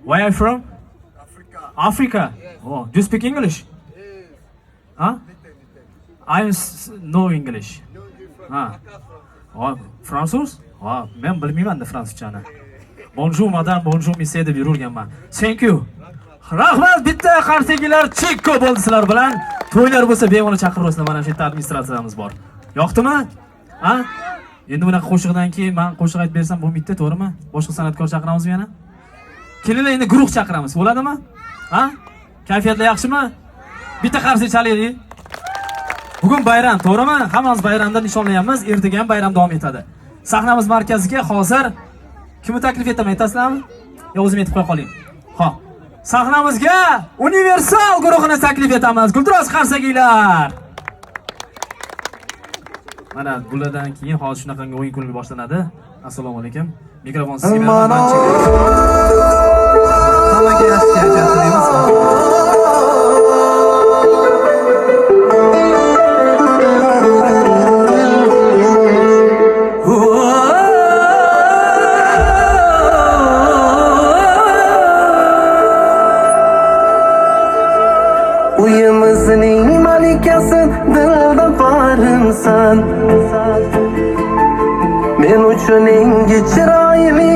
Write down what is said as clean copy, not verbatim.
Where are you from? Africa. Africa? Oh, do you speak English? Huh? I no English. Ha. Oh, fransuz? Ha, men bilmayman-da fransuzchani. Bonjour madame, bonjour monsieur deb yurganman. Thank you. Rahmat, bitta qarsagilar chekko bo'ldi sizlar bilan. To'ylar bo'lsa bemalol chaqiraversinlar, mana shu yerda administratsiyamiz bor. Yoqdimi? Ha? Endi bunaqa qo'shiqdan keyin men qo'shiq aytib bersam bo'lmaydi, to'g'rimi? Boshqa san'atkor chaqiramizmi yana? Kelinglar, endi guruh chaqiramiz, bo'ladimi? Ha? Kayfiyatlar yaxshimi? Bitta qarsak chalaylik. Bugun bayram, to'g'rimi? Hammamiz bayramda nishonlayapmiz, ertaga ham bayram davom etadi. Sahnamiz markaziga hozir kimni taklif etaman, aytasizlarmi? Yo o'zim aytib qo'ya qoling. Xo'p. Sahnamizga Universal guruhini taklif etamiz. Guldiroz qarsakiylar. Mana bulardan keyin hozir shunaqangi o'yin kulgi boshlanadi. Assalomu alaykum. Mikrofon sizga beraman. Man Hammaga yaxshi kayfiyat tilaymiz. Uyimizning malikasi, dilda borimsan. Men uchun eng chiroyli.